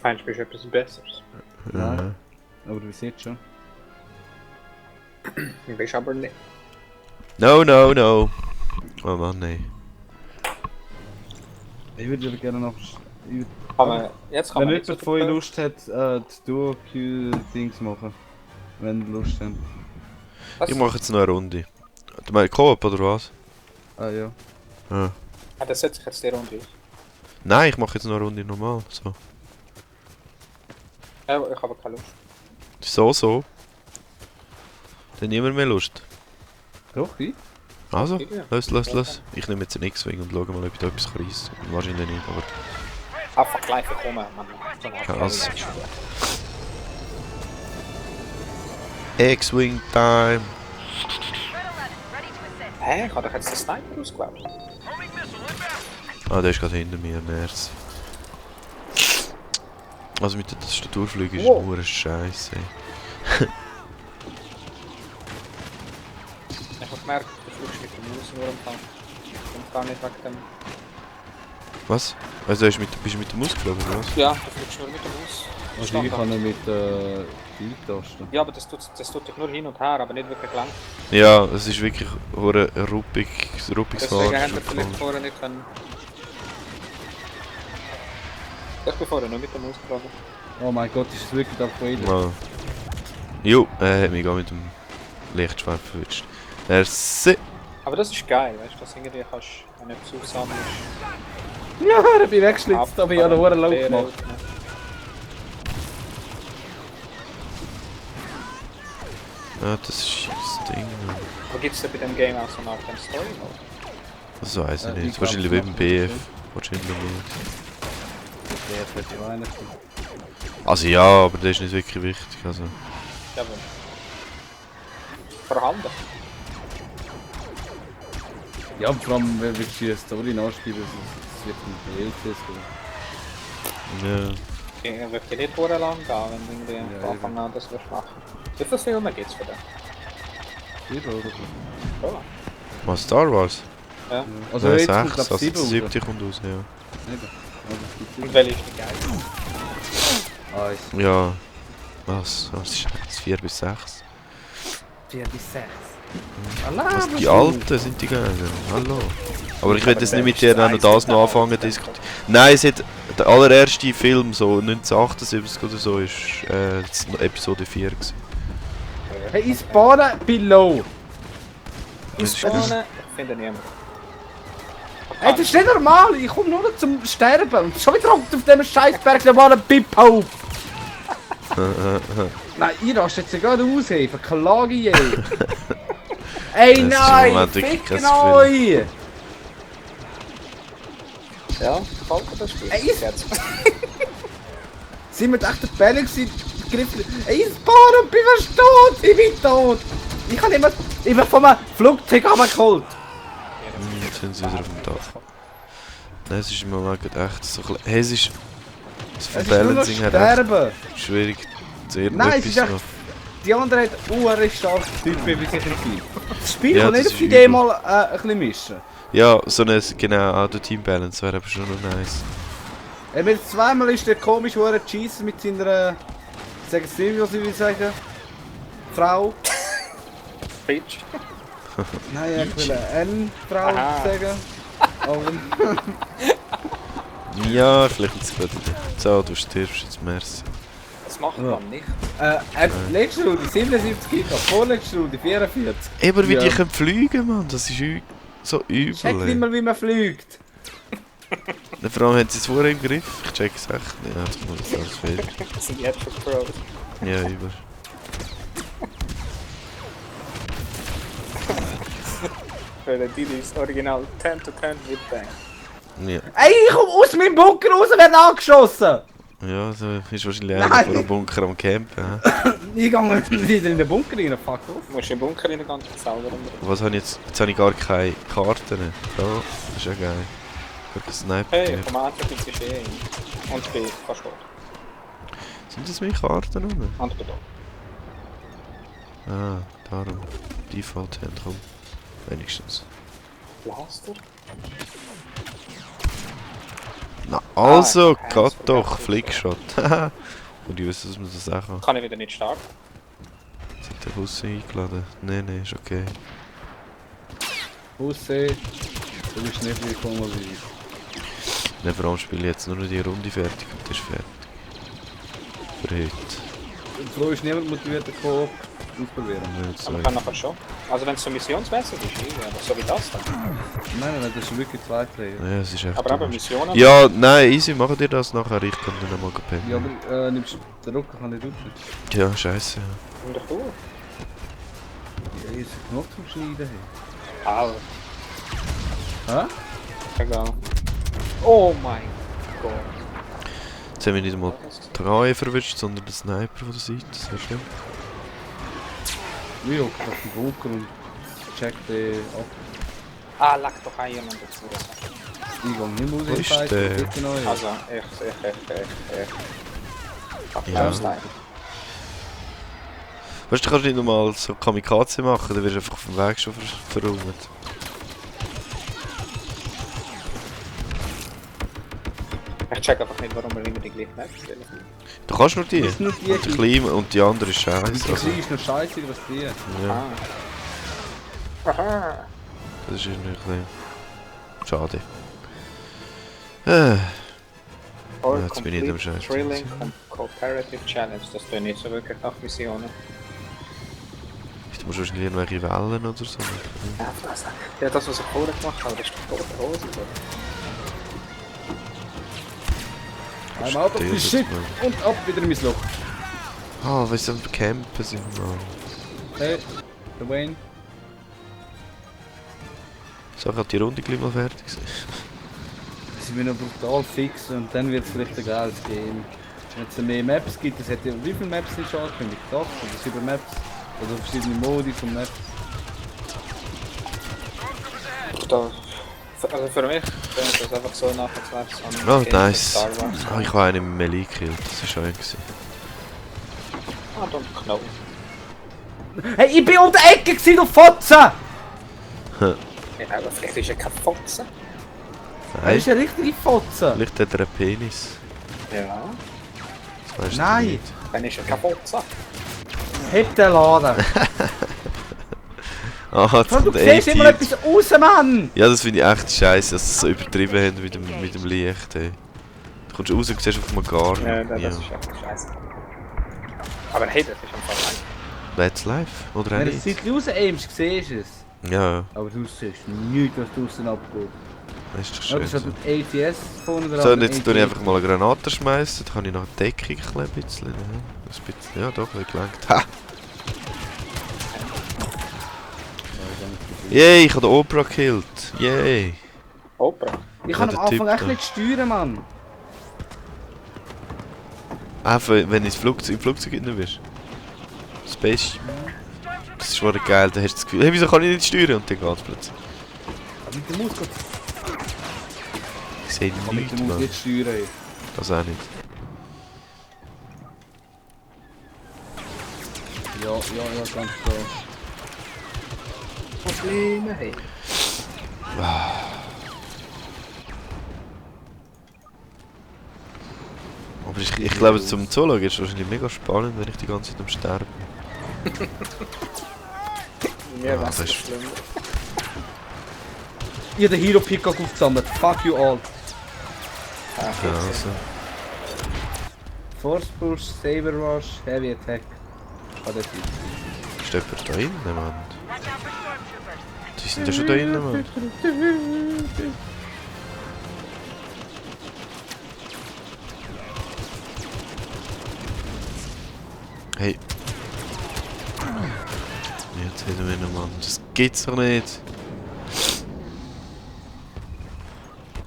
Meinst du, bist du etwas Besseres? Ja. Aber du siehst schon. Du bist aber nicht. No, no, no. Oh Mann, nein. Ich würde gerne noch... Jetzt kann Wenn man nicht jemand so von euch viel- Lust hat, die Duo-Q-Dings machen. Wenn ihr Lust habt. Was? Ich mache jetzt noch eine Runde. Du meinst Coop oder was? Ah ja. Ah. Ah, das setzt sich jetzt die Runde aus. Nein, ich mache jetzt noch eine Runde normal. So. Ja, ich habe keine Lust. So. Dann niemand mehr Lust. Doch, ich? Also, Ja. los. Ich nehme jetzt einen X-Wing und schaue mal, ob ich da etwas reissen kann. Wahrscheinlich nicht, aber... Einfach gleich kommen, man. Dann hat Ja, man also. alles. X-Wing Time! Hä? Ich habe doch jetzt den Sniper ausgewählt. Ah, der ist gerade hinter mir, Nerz. Also mit der Tastaturflüge ist Wow. nur eine Scheiße. Ich habe gemerkt, du fliegst mit dem Maus nur am Tag. Und gar nicht wegen dem... Was? Also bist du mit der Maus geflogen, oder was? Ja, du fliegst nur mit dem Maus. Also ich kann nicht mit der Pfeiltaste. Ja, aber das tut dich nur hin und her, aber nicht wirklich lang. Ja, es ist wirklich hure ruppiges Deswegen haben wir vielleicht Fahren. vorher nicht können... Ich bin vorher nur mit dem Maus geflogen. Oh mein Gott, ist es wirklich da von Ihnen? Ja. Jo, hat mich auch mit dem Lichtschwert verwünscht. Merci! Aber das ist geil, weißt du, dass irgendwie kannst, wenn du etwas aufsammelst... Ja, ich bin weggeschlitzt, aber ich habe noch laut gemacht. Ja, das ist das Ding. Wo gibt es denn bei dem Game auch so eine Art Story Mode? Das weiß ich Ich nicht. glaub, Wahrscheinlich das wie beim macht BF. Sinn. Wahrscheinlich nicht. Das wird ja Weihnachten. Also ja, aber das ist nicht wirklich wichtig. Also. Jawohl. Vorhanden. Ja, vor allem, wenn wir die Story nachspielen, es wird ein DLCs geben. Ja. Ich würde dir nicht sehr lang gehen, wenn du irgendwie Ja, von Anfang an das willst machen. Wie viele Filme gibt es für den? 7 oder so. Oh. Was, Star Wars? Ja. Also Nein, jetzt kommt 6, glaub also 7 der raus. 7. kommt raus, ja. Eben. Also es gibt 7. Und welche ist die geil? Ah, Ja. Was ist das? 4 bis 6? 4 bis 6. Also die alten sind die geil. Hallo. Aber ich werde jetzt nicht mit dir auch noch das noch anfangen zu diskutieren. Nein, es hat der allererste Film, so 1978 oder so, ist Episode 4 gewesen. Hey, ich spawne below! Das ist Spawnen? Ich finde niemand. Hey, das ist nicht normal! Ich komme nur noch zum Sterben und schon wieder auf diesem Scheißberg, der war ein Pip-Hope! Nein, ihr rastet jetzt gerade aus, ey, verklage ich, ey! Ey, Das ist im nein! Moment wirklich Ficken kein euch! Ja, gefällt mir das Spiel. Ey, ist- Jetzt. Sind wir echt der Bälle gewesen? Ey, ich spawne und bin fast tot! Ich bin tot! Ich habe immer von einem Flugzeug runtergeholt! Jetzt sind sie wieder auf dem Dach. Nein, es ist im Moment gerade echt so ein bisschen... Hey, es ist... Das Es ist nur noch Balancing hat sterben! echt schwierig zu Nein, es ist echt... noch. Die andere hat einen starken Typ, wie sicher viel. Das Spiel Ja, kann nicht das auf ist die Idee übel. mal ein bisschen mischen. Ja, so eine... Genau, auch der Team Balance wäre aber schon noch nice. Mit zweimal ist der komisch hure Cheese mit seiner... Sagen Sie nicht, was ich will sagen? Frau? Bitch. Nein, ich will eine N-Frau Aha. sagen. Aber... Ja, vielleicht jetzt gerade... So, du stirbst jetzt, merci. Das macht man nicht. Letzte Runde 77 Giga, vorletzte Runde 44. Aber wie Ja. die können fliegen, Mann, das ist so übel. Check nicht ey. mal, wie man fliegt. Vor allem haben sie es vorher im Griff. Ich check's echt nicht. Ja, das muss alles fehlen. Das sind jetzt schon Pros. Ja, über. Weil die ist original 10 to 10 mit Bang. Ja, Ey, ich komm aus meinem Bunker raus, werde angeschossen! ja so ist wahrscheinlich Nein. einer vor dem Bunker am Campen. hä? Ich gehe wieder in den Bunker rein, fuck off. Du musst im Bunker rein ganz selber rum. Was habe ich jetzt? Jetzt habe ich gar keine Karten. Da, das ist ja geil. Gar kein Sniper. Hey, komm an, ich bin geschehen. Und ich bin fast tot. Sind das meine Karten? Oder? Und ich bin tot. Ah, darum. Default Hand, komm. Wenigstens. Blaster? Na. Also, Ah, geht eins doch, vergessen. Flickshot. Haha. Und ich wüsste, dass man das auch kann. Kann ich wieder nicht starten. Jetzt hat der Bus eingeladen. Nein, ist okay. Busse, du bist nicht willkommen wie ich. Nein, vor allem spiele ich jetzt nur noch die Runde fertig und das ist fertig. Für heute. Und so ist niemand motiviert, den Coop ausprobieren. Nicht so. Aber man kann nachher schon. Also wenn es so missionsmäßig ist, aber so wie das dann. Nein, das ist wirklich zwei Player. Ja, es ist echt. Aber eben dumm. Missionen. Ja, nein, easy, machen dir das nachher. Ich kann dann mal pennen. Ja, aber nimmst den Rücken kann nicht öffnen. Ja, scheiße. Ja. Komm doch durch. Ja, ist ein Knopf zum Schneiden. Au. Hä? Egal. Oh mein Gott. Jetzt haben wir nicht einmal die Reihe verwischt, sondern den Sniper von der Seite. Sehr schön. Ich hocke auf den Bunker und check den ab. Ah, lag doch auch jemand dazu. Ich gehe nicht Wo mehr ist raus, der? bitte neu. Also, echt. Ja. Ja. Weißt du, du kannst nicht nochmal so Kamikaze machen, dann wirst du einfach auf dem Weg schon verräumt. Ich check einfach nicht, warum wir immer die gleiche Map spielen. Du kannst nur die. Das ist nur die, Und die kleine und die andere ist Die scheiße. Also, kleine ist noch scheiße, was die. ja, Aha. das ist irgendwie ein bisschen schade. Or Ja, jetzt bin ich in dem complete Scheiß. Thrilling Cooperative Challenge. Das tue nicht so wirklich nach Missionen. Du musst wahrscheinlich irgendwelche Wellen oder so. Ja, das, was ich vorher gemacht habe, das ist doch tote Hose. Einmal ab auf die Shit und ab wieder in mein Loch. Ah, weil sie am Campen sind, Mann. Hey, der Wayne. So, ich hab die Runde gleich mal fertig sein. Sie sind noch brutal fix und dann wird es vielleicht ein geiles Game. Wenn es mehr Maps gibt, das hat ja, wie viele Maps sind schon angekündigt? 8 oder 7 Maps? Oder verschiedene Modi von Maps? Da, also für mich klingt das einfach so nach, als wäre es so Oh, ein Game nice. von Star Wars. Ah, ich habe einen im Melee gekillt, das war schön. Ah, don't know. Hey, ich bin um die Ecke gewesen, du Fotze! Ja, aber vielleicht ist er kein Fotzen. Das Nein, ist eine richtige Fotze! vielleicht hat er einen Penis. Ja, Das weißt Nein. du nicht. dann ist er kein Fotzen. Heb den Laden! Ah, jetzt Du kommt siehst immer A-Team. etwas raus, Mann! Ja, das finde ich echt scheiße, dass sie es so übertrieben haben mit dem Licht. Ey. Du kommst raus und siehst einfach mal gar Ja, nichts. das ist echt scheiße. Aber hey, das ist einfach ein That's life, oder auch Wenn du nicht? es raus aimst, siehst du es. Ja, Aber du siehst nichts, was draußen abgeht. das ist doch Ja, schön. das So, hat ein ATS vorne dran. so und jetzt tue ich einfach mal eine Granate schmeißen, dann kann ich nach der Deckung ein bisschen. Ja, doch, ein bisschen gelenkt. Ha! Yay, ich habe den Oprah gekillt. Yay. Oprah. Ich kann Ja, am der Typ Anfang echt da. nicht steuern, Mann. Einfach, wenn du im Flugzeug drin bist. Space. Das ist schon geil, da hast du das Gefühl, hey, wieso kann ich nicht steuern? Und dann geht's plötzlich. Aber mit der Maus geht Ich sehe mit nichts, der Maus Mann. nicht steuern. Das auch nicht. Ja, ganz klar. Probleme, hey. Aber ich glaube, zum Zuschauen ist es wahrscheinlich mega spannend, wenn ich die ganze Zeit am Sterben bin. Mir Ja, was das ist- schlimm. Ich habe den Hero Peacock aufgesammelt. Fuck you all. Ah, Ja, also. Force Push, Saber Rush, Heavy Attack. Hat er viel. Ist jemand da innen, Mann? Die sind ja schon da innen, Mann. Hey. Jetzt hätten wir noch, Mann. Das gibt's doch nicht.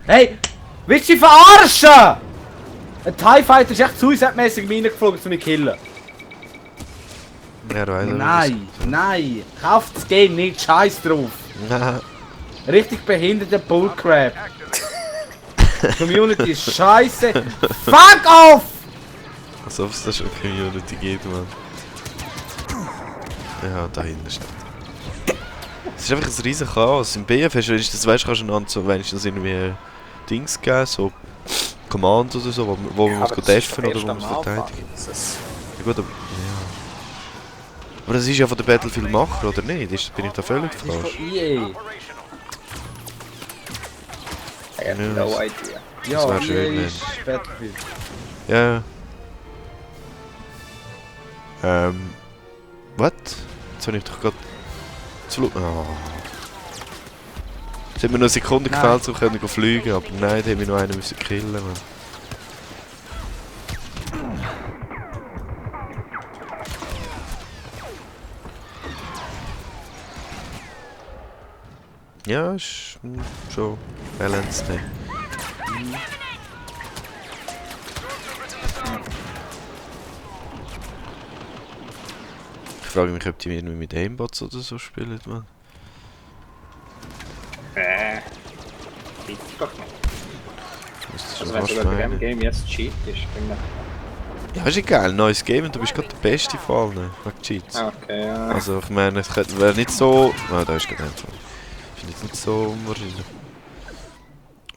Hey! Willst du dich verarschen? Ein TIE Fighter ist echt suicide-mäßig reingeflogen, um mich zu killen. Ja, weiss Nein, nein. Kauft das Game nicht, scheiß drauf. Nein. Richtig behinderter Bullcrap. Die Community ist scheiße. Fuck off! Als ob es da schon Community gibt, Mann. Ja, da hinten steht. Es ist einfach ein riesen Chaos. Im BF hast du, das weißt, kannst du einander so wenigstens irgendwie Dings geben, so Command oder so, wo man muss aber das ist deffen doch oder erst wo am man Anfang. verteidigen. Das ist- Ja gut, aber... Ja. Aber das ist ja von der Battlefield Macher, oder nicht? Bin ich da völlig Das ist von falsch? EA. I have Ja, no das- idea. Ja, wär schön, EA wenn- ist Battlefield. Ja. Was? Jetzt habe ich doch gerade... Oh. Es hat mir noch eine Sekunde Nein. gefällt, so können wir fliegen, aber nein, da haben wir noch einen müssen killen, Mann. Ja, ist schon balanced. Ne? Ich frage mich, ob die irgendwie mit Aimbots oder so spielen, man. Geht doch nicht. Müsste Also schon wenn fast sogar bei dem meinen. Game jetzt Cheat ist, bin Ja, ist egal, neues Game und du bist gerade der Beste von allen, wegen Cheats. ich... Okay, ja. Also ich meine, es wäre nicht so... Ah, da ist gerade einfach. Ich finde es nicht so unwahrscheinlich.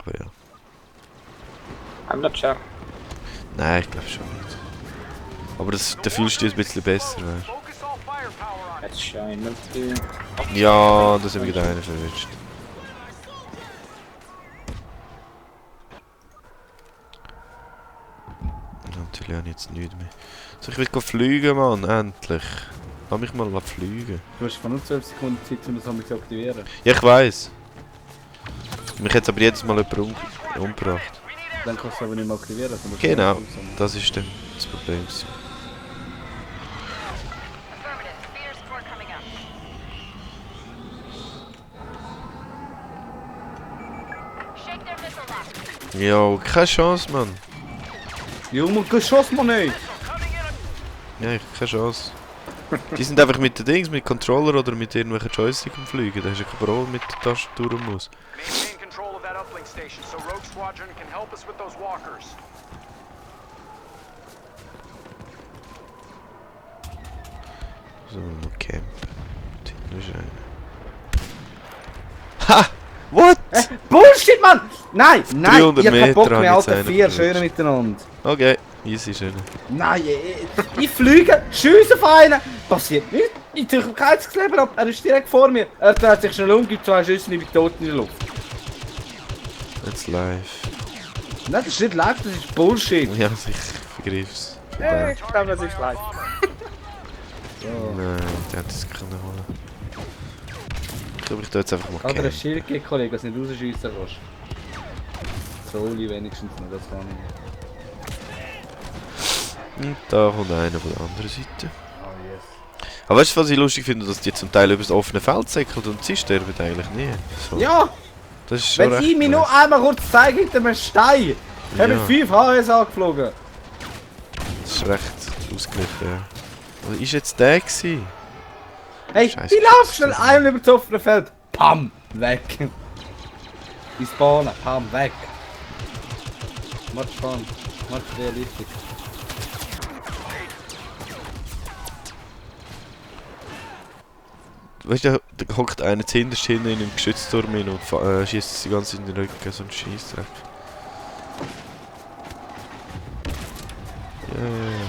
Aber ja. I'm not sure. Nein, ich glaube schon nicht. Aber das, da fühlst du dich ein bisschen besser, weißt Let's shine the... du? Ja, das habe ich wieder einen verwünscht. Natürlich habe ich jetzt nichts mehr. So, ich will fliegen, Mann, endlich. Lass mich mal fliegen. Du hast von nur 12 Sekunden Zeit, um das einmal zu aktivieren. Ja, ich weiss. Mich hat aber jedes Mal jemand umgebracht. Dann kannst du aber nicht mehr aktivieren. dann musst du Genau, raus sammeln. das ist dann das Problem. Ja, keine Chance, Mann. Junge, geschossen man nicht! Ja, ich keine Chance. Die sind einfach mit den Dings, mit Controller oder mit irgendwelchen Joystick am Fliegen. Da hast du kein Problem mit der Tastatur und Maus. Maintain control of that uplink station so Rogue Squadron can help us with those walkers. So, noch campen. Da ist einer. Ha! What? Bullshit, Mann! Nein! Nein! 300 Ich hab keinen Bock Meter mehr, habe ich Alter. jetzt 4 einen schöne verwünscht. miteinander. Okay, easy, schön. Nein, ich fliege, schiesse auf einen. Passiert nichts. Ich tue kein Leben ab. Er ist direkt vor mir. Er dreht sich schnell um, gibt 2 Schüsse und ich bin tot in der Luft. Jetzt live. Nein, das ist nicht live, das ist Bullshit. Ja, ich vergriff's. Ich glaube, das ist live. Nein, der hat das können holen. Ich glaube, ich tue jetzt einfach mal Kann dir ein campen. Schild geben, Kollege, dass du nicht rausschiessen kannst. Soli wenigstens noch, das kann ich nicht. Und da kommt einer von der anderen Seite. Oh yes. Aber weißt du, was ich lustig finde? Dass die zum Teil über das offene Feld säckeln und sie sterben eigentlich nie. So. Ja! Das ist schon Wenn recht ich mir nice. nur einmal kurz zeige hinter einem Stein! Ich habe Ja. mit 5 HS angeflogen. Das ist recht ausgeglichen, ja. Was ist jetzt der gewesen? Hey, Scheiße, ich lauf was schnell ist das einem über das offene Feld. Pam! Weg! Die spawnen, pam, weg! Much fun, much realistisch. Weißt du, da hockt einer hinterst hinten in einem Geschützturm hin und schießt die ganze Zeit in den Rücken, so ein Scheissdreck. Ja, ja, ja.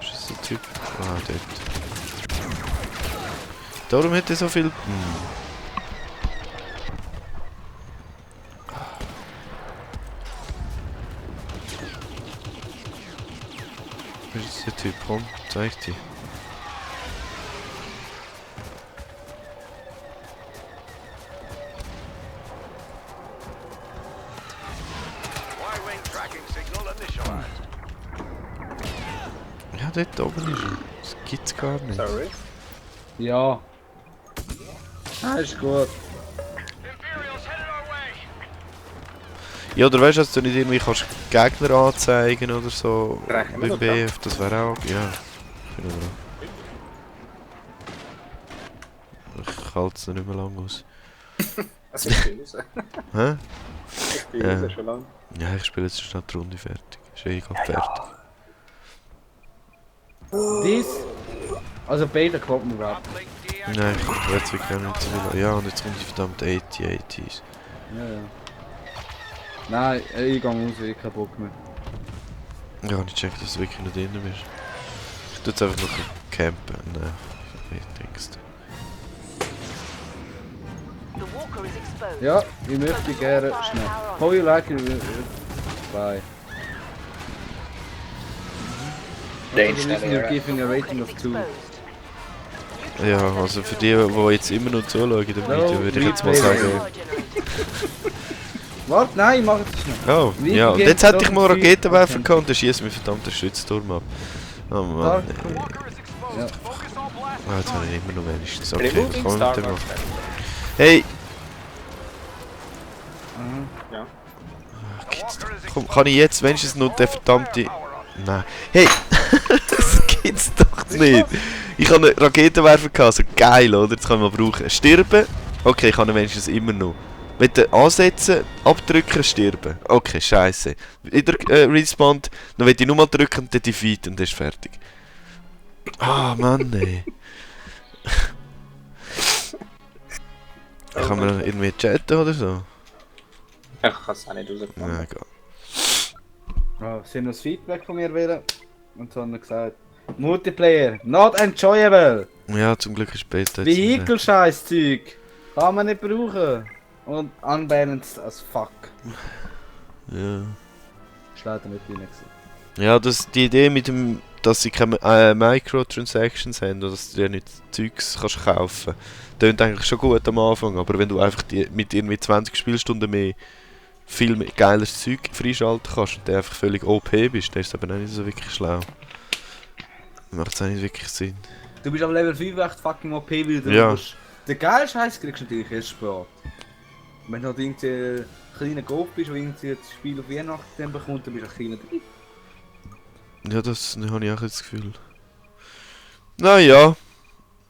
Ist das ein Typ? Ah, dort. Darum hat er so viel... Wo ist der Typ? Komm, zeig dir. Y-wing tracking signal initialized. Ja, dort oben ist er. Das gibt's gar nicht. Sorry. Ja. Ah, ist gut. Imperials headed our way. Ja, oder weißt du, dass du nicht irgendwie kannst Gegner anzeigen oder so Rechnen wir beim doch, ja. BF, das wäre auch... Ja, finde ich auch. Ich halte es noch nicht mehr lang aus. Also ich bin raus. Hä? Ich bin Ja. raus schon lange. Ja, ich spiele jetzt schnell die Runde fertig. Ist eh gerade fertig. Dies. Also beide kommt mir ab. Uplink Nein, ich will jetzt wirklich auch nicht so viel. Ja, und jetzt kommt die verdammte 80s. Ja, ja. Nein, ich gehe raus, ich hab keinen Bock mehr. Ja, ich check, dass du wirklich nicht drin bist. Ich tue jetzt einfach noch campen. Nein, ich denk's. The walker is exposed. Ja, ich möchte gerne schnell. How you like it? Bye. Den Also, wir schneller. sind giving a rating of 2. Ja, also für die, die jetzt immer noch zuschauen in dem Video, würde ich jetzt mal sagen... Warte, nein, mach es schnell. Oh, Wie ja, und geht jetzt hätte ich das mal mit Raketenwerfer viel- gehabt und dann schießt mir verdammt den Schützturm ab. Oh Mann, Dark- ey. Walker is exposed. Ja. Focus on blast. Ah, jetzt habe ich immer noch wenigstens. Okay, Removing was Star kommt denn Wars. noch? Hey! Ja. Gibt's doch. Komm, kann ich jetzt wenigstens noch den verdammte... Nein. Hey! Das gibt's doch nicht! Ich habe einen Raketenwerfer gehabt, so geil, oder? Das kann man brauchen. Sterben? Okay, ich kann ihn wenigstens immer noch. Wenn du ansetzen, abdrücken, sterben. Okay, scheiße. Wieder respawned, dann will ich nur mal drücken und dann defeat und dann ist fertig. Ah, Mann, ey. Kann man irgendwie chatten oder so? Ich kann es auch nicht rausfinden. Nein, egal. Sie haben noch das Feedback von mir wählen. Und so haben wir gesagt: Multiplayer, not enjoyable! Ja, zum Glück ist Beta jetzt. Vehikel-Scheiß-Zeug! Kann man nicht brauchen! Und unbalanced as fuck. Ja. Ist leider nicht drin gewesen. Ja, die Idee mit dem, dass sie keine Microtransactions haben oder dass du dir nicht Zeugs kannst kaufen, klingt eigentlich schon gut am Anfang, aber wenn du einfach mit irgendwie 20 Spielstunden mehr viel mehr geiles Zeug freischalten kannst und du einfach völlig OP bist, dann ist es aber auch nicht so wirklich schlau. Macht es auch nicht wirklich Sinn. Du bist am Level 5 echt fucking OP, weil du Ja. musst... Den geilen Scheiß kriegst du natürlich erst spät. Wenn du halt irgendwie ein kleiner Golf bist, der irgendwie das Spiel auf Weihnachten dann bekommt, dann bist du ein kleiner drin. Ja, das habe ich auch das Gefühl. Naja.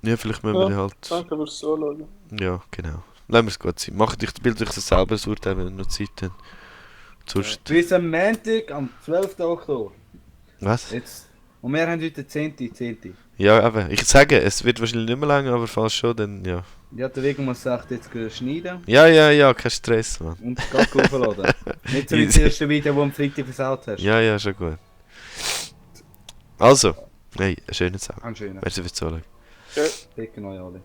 Ja, vielleicht müssen wir die halt... Danke fürs Zuschauen. Ja, genau. Lassen wir es gut sein. Bildet euch das selber ein Urteil, wenn ihr noch Zeit habt. Sonst... Bis am Montag, am 12. Oktober. Was? Jetzt. Und wir haben heute den 10. Ja, eben. Ich sage, es wird wahrscheinlich nicht mehr länger, aber falls schon, dann ja. Ja, der Weg muss echt jetzt schneiden Ja, kein Stress, Mann. und das Gag aufladen. Nicht so wie das erste Video, das du am Freitag versaut hast. Ja, schon gut. Also, hey, einen schönen Tag. Einen schönen. Merci fürs Zuschauen. Dicken euch alle.